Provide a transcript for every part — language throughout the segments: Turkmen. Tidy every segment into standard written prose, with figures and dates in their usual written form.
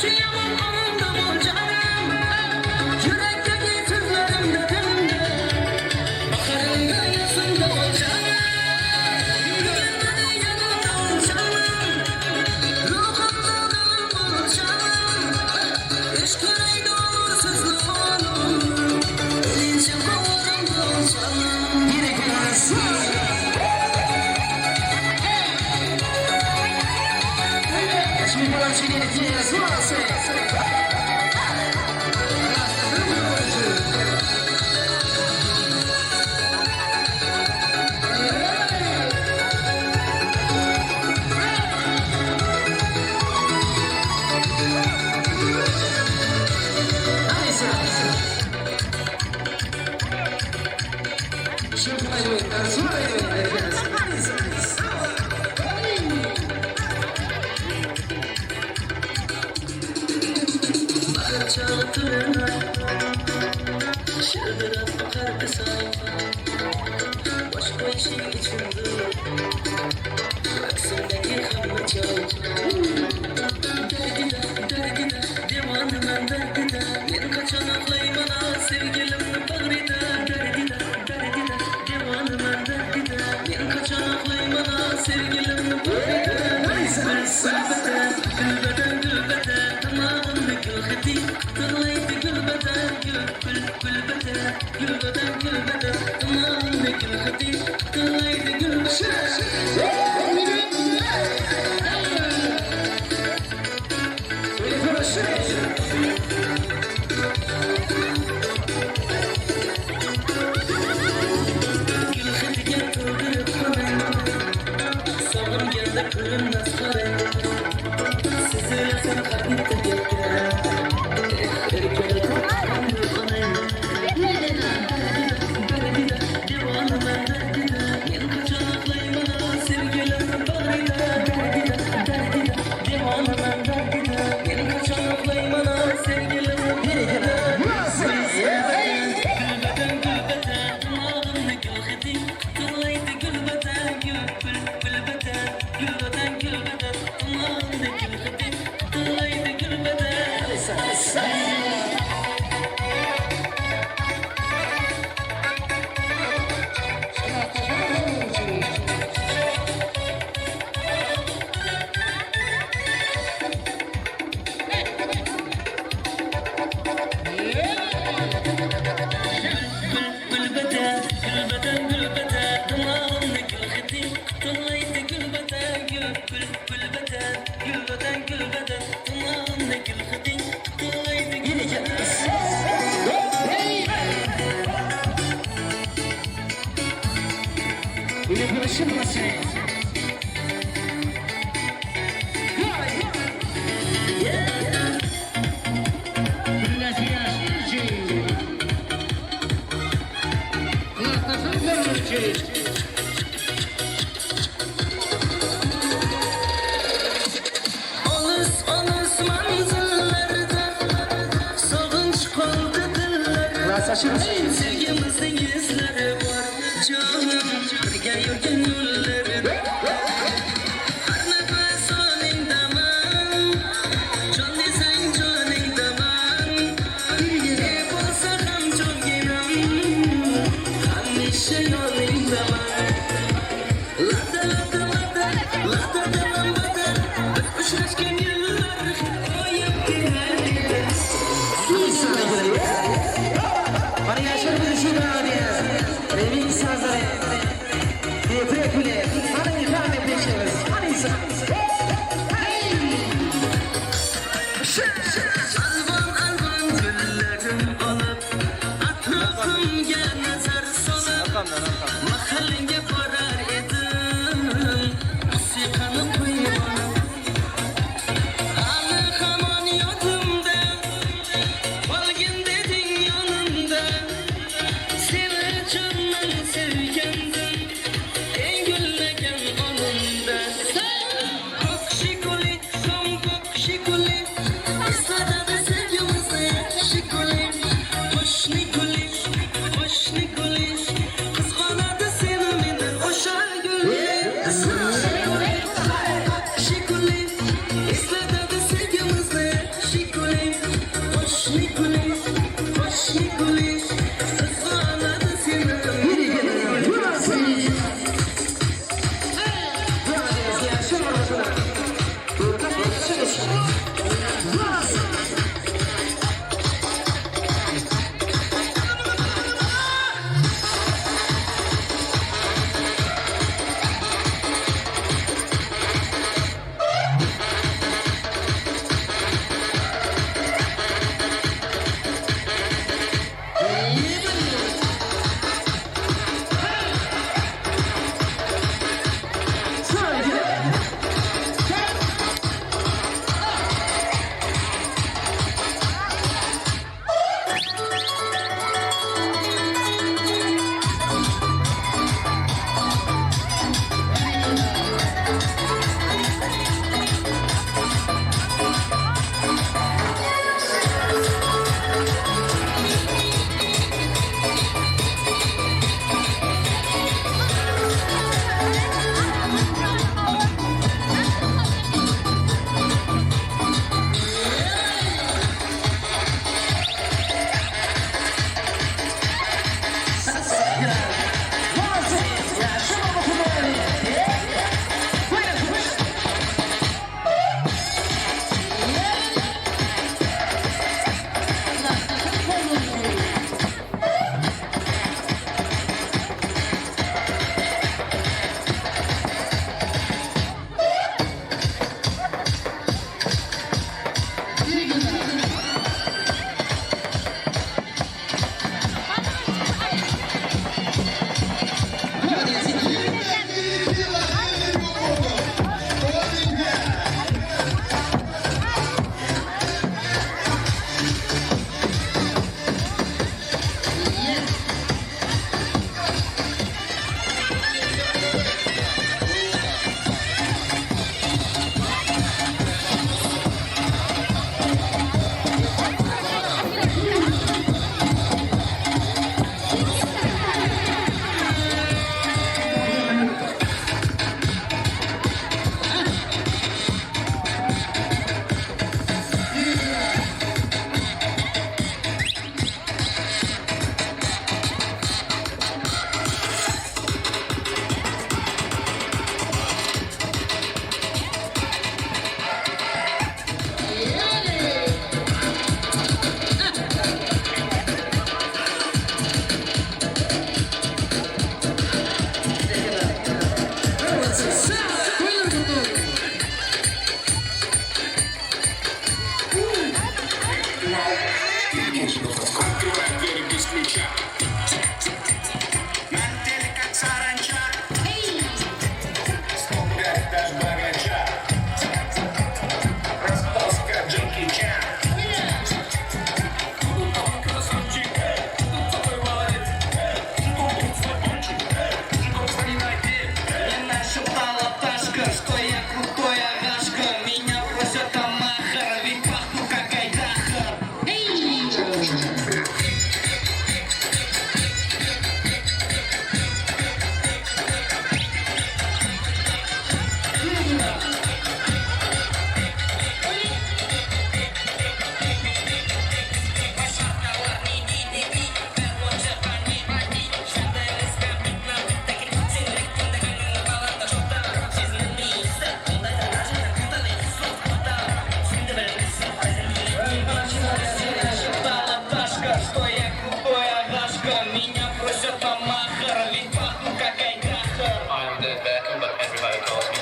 Şu ýaman oňunda bol janym Ýürekdeki sözlerimde dilimde Baharynda ýazynda bol janym Ýüregimde ýanynda bol janym Ruhumda galan bol janym Yşk ýüreýde olur sözli olur Ölinçe bowrumda bol janym Bahar çagy törene Şyldyrap akar saý Baş goýşy içimde Göksündäki hamma çaý Derdide, derdide, Diwanyman derdide Men haçan uklaýman-a Sevgilimni bagryda Derdide, derdide, Diwanyman derdide Men haçan uklaýman-a Sevgilimni bagryda Gülbede, gülbede, gülbede Dymagymda gül hidi Tyllaýdy gülbede Gül, gül, gülbede Gülbede, gülbede Dymagymda gül hidi Tyllaýdy gülbede. Gül hediye doldurup hanım Sagyn geldi görünmez harem Süzülsen kalbimde gepke Eh erkeletip hanım Derdide, divanım derdide Men kaçan aklayman sevgilim bagryda Derdide, derdide, divanım derdide Men kaçan aklayman sevgilim bagryda Gülbeden gülbede Dımağımda gül hidi Tırlaydı gülbede Gül gül gülbede Gülbeden gülbede Dımağımda gül hidi Tırlaydı gülbede. Gülbede, gülbeden gülbede Dımağımda gül hidi Tırlaydı gülbede Gül gül gülbede Gülbeden gülbede Dımağımda gül hidi Tırlaydı gülbede. Olis olis manzillarda Sog'inch qoldi dillarda Sevgimizning izlari bor Jonim birga yurgan yo'llarda Har nafas oningdaman Jon desang joningdaman Ne bo'lsa ham jonginam Hamisha yoningdaman Lada lada lada Lada dilim bada Biz uchrashgan yillar hikoyam kelar. Открывай двери без ключа. На теле как саранча. 105 даже богача. Распался как Джеки Чан. Красавчик, такой молодец. Мне нашептала пташка, что я крутой агашка. Меня просят о махар, ведь пахну как айдахар. Нашептала пташка, что я крутой агашка. Меня просят о махар, ведь пахну как айдахар. I'm Dave Beckham, but everybody calls me.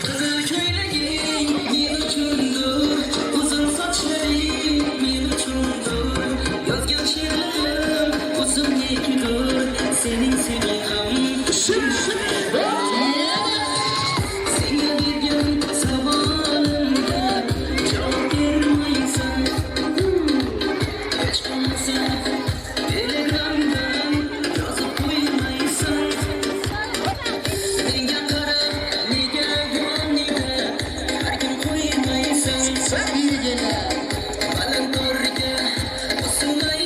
Gyzyl köýnegin men üçindir, Uzyn saçlaryň men üçindir, Ýazýan şygyrlarym özüňkidir, Seniň sevgim Saňa bergen sowalymda jogap bermeýseň, Hiç bolmasa telegramdan ýazyp goýmaýsaň. Menga qarab nega yoniga har kim qo'ymaysan. Baland to'rga osilmay.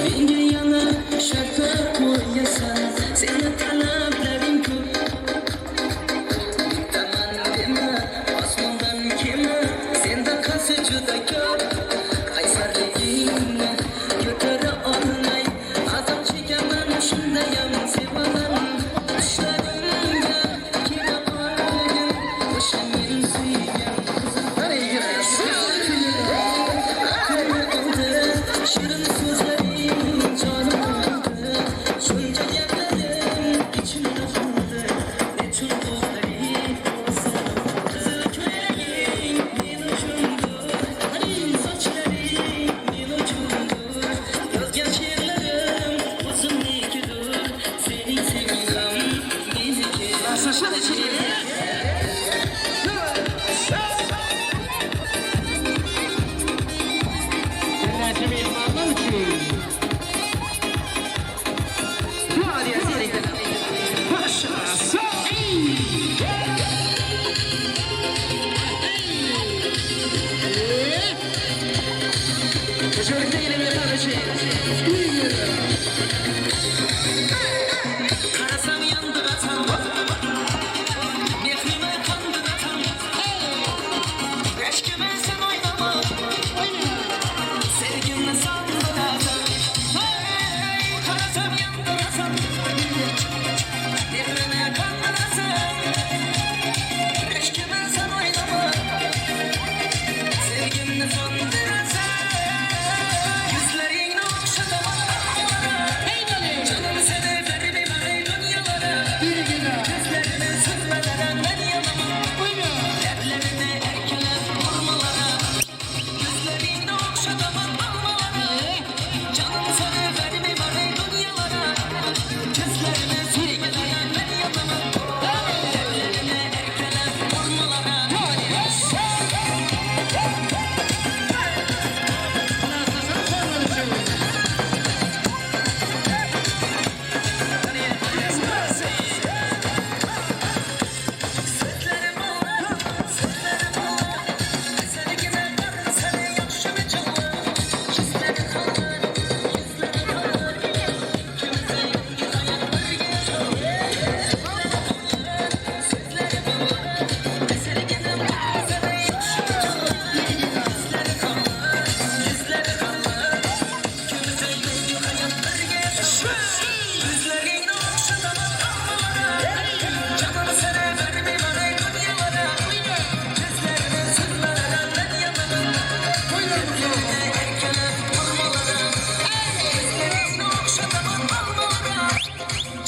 Menga yana shartlar qo'yasan, Seni talablaring ko'p. Bittaman dema, osmondan kelma, Senda qasi juda ko'p. Qaysarligingni ko'tara olmay, Azob chekaman, shundayam sevaman. Tushlarimga kira qolgin, O'sha men suygan qizim. Aqlimni oldi, shirin so'zlaring jonimni oldi. Shuncha gaplarim ichimda qoldi. Nechun ko'zlaring Qizil ko'ylaging men uchundir, Sochlaring men uchundir, Yozgan she'rlarim o'zimnikidir, Sening sevging ham meniki. Birnäçe myhmanlar üçin. Qarasam yandirasan, Mehrimi qondirasan, Rashkimni sen o'ynama, Sevgimni sondirasan. Hey, qarasam yandirasan, Mehrimi qondirasan, Rashkimni sen o'ynama, Sevgimni sondirasan. Yuzlaringni o'xshataman, Canım seni vermem dünyalara. Gözlerini süzmelere ben yanamam. Leblerini erkelep vurmalara. Gözlerini okşatamam almalara. Canım seni vermem dünyalara. Gözlerini süzmelere ben yanamam. Leblerini erkelep vurmalara. Sözlerim Allah, sözlerim Allah. Sevgime ben seni yakışımı çalar. Yüzleri kalır, yüzleri kalır. İkimize yolcu hayat bir geçer. Sözlerim Allah, sevgime ben seni yakışımı çalar. Yüzleri kalır, yüzleri kalır. İkimize yolcu hayat bir geçer. Yüzlerini okşatamam almalara. Canım seni vermem dünyalara. Gözlerini sürmelere ben yanarım. Gözlerini erkelep vurmalara. Gözlerini okşatamam almalara.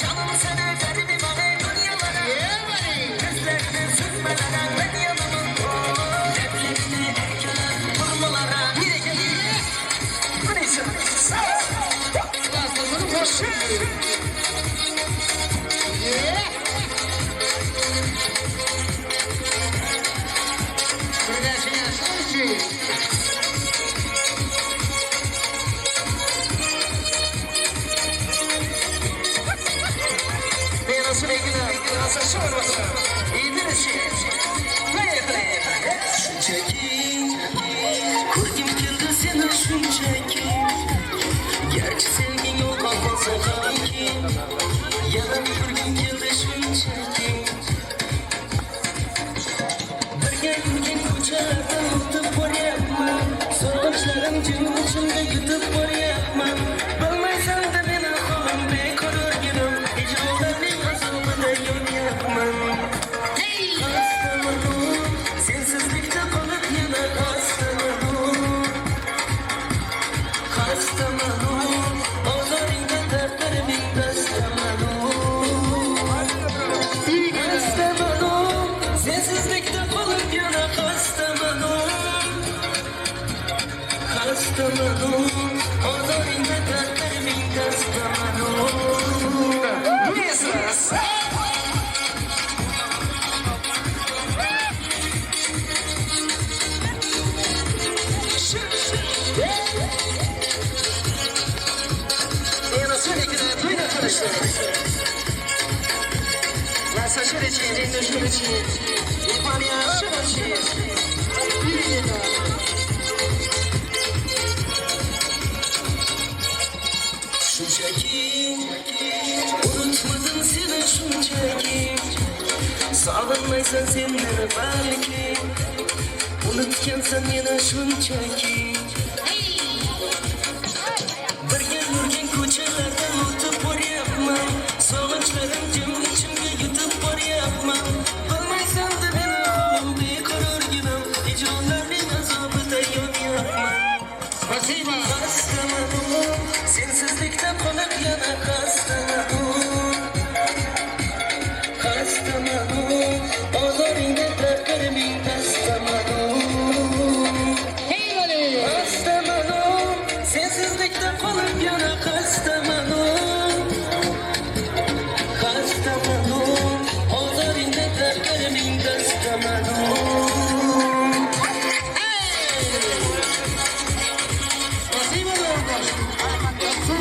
Canım seni vermem dünyalara. Gözlerini sürmelere ben yanarım. Leblerini erkelep vurmalara. Birnäçe ýaşlar üçin. Shunchaki ko'rgim keldi seni shunchaki. Garchi sevging yo'qolmasa hamki, Yana ko'rgim keldi shunchaki. Birga yurgan ko'chalardan o'tib boryapman, Sog'inchlarim jim ichimda yutib boryapman. Bilmaysan-da meni holim bekor o'rginim, Hijronlarning azobida yonyapman. Xastaman, sensizlikda qolib yana xastaman. Xastaman, ozoringda dardlariming dastaman. Xastaman, sensizlikda qolib yana xastaman. Xastaman, ozoringda dardlariming dastaman. Shunchaki unutmadim seni shunchaki Sog'inmaysan sen meni balki Unutgansan meni shunchaki Birga yurgan ko'chalardan o'tib boryapman Sog'inchlarim jim ichimga yutib boryapman Bilmaysan-da meni holim beqarorginam Hijronlarning azobida yonyapman Спасибо. Xastaman sensizlikda qolib yana xastaman Xastaman ozoringda taqdiriming xastaman Xastaman sensizlikda qolib yana xastaman Xastaman ozoringda taqdiriming xastaman Спасибо, Леонид. Отцу.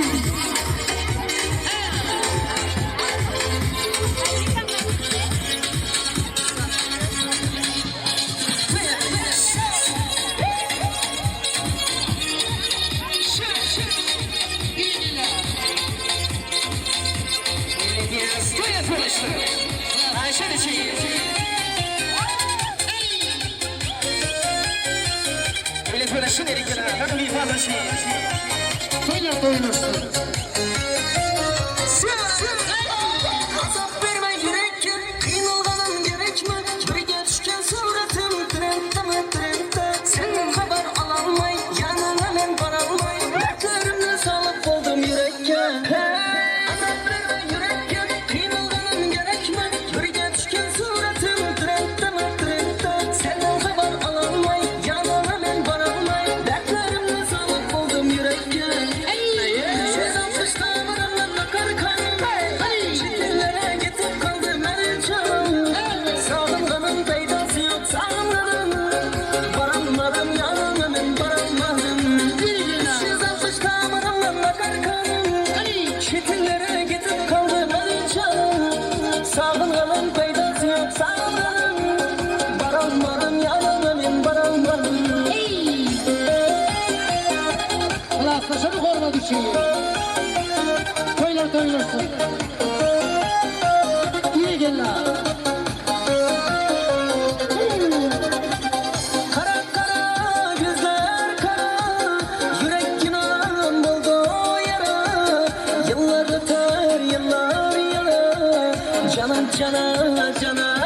Toýlar doýulsun. Azob berma yurakka qiynalganim kerakmi birga tushgan suratim trenddami trendda sendan xabar ololmay yoningga men borolmay dardlarimni solib qo'ydim yurakka Azob berma yurakka qiynalganim kerakmi birga tushgan suratim trenddami trendda sendan xabar ololmay yoningga men borolmay dardlarimni solib qo'ydim yurakka 360 tomirimdan oqar qonim Chet ellara ketib qoldi meni jonim Sog'inganim paydasi yo'q sog'inganim Borolmadim yoningga men borolmadim 360 tomirimdan oqar qonim Chet ellara ketib qoldi meni jonim Sog'inganim paydasi yo'q sog'inganim Borolmadim yoningga men borolmadim Klaslaşanı hormadı şeyi. Toýlar doýulsun. İyi geller. Qara qara ko'zlar qara Yurakkinam bo'ldi yara Yillar o'tar yillar yana Jana jana jana.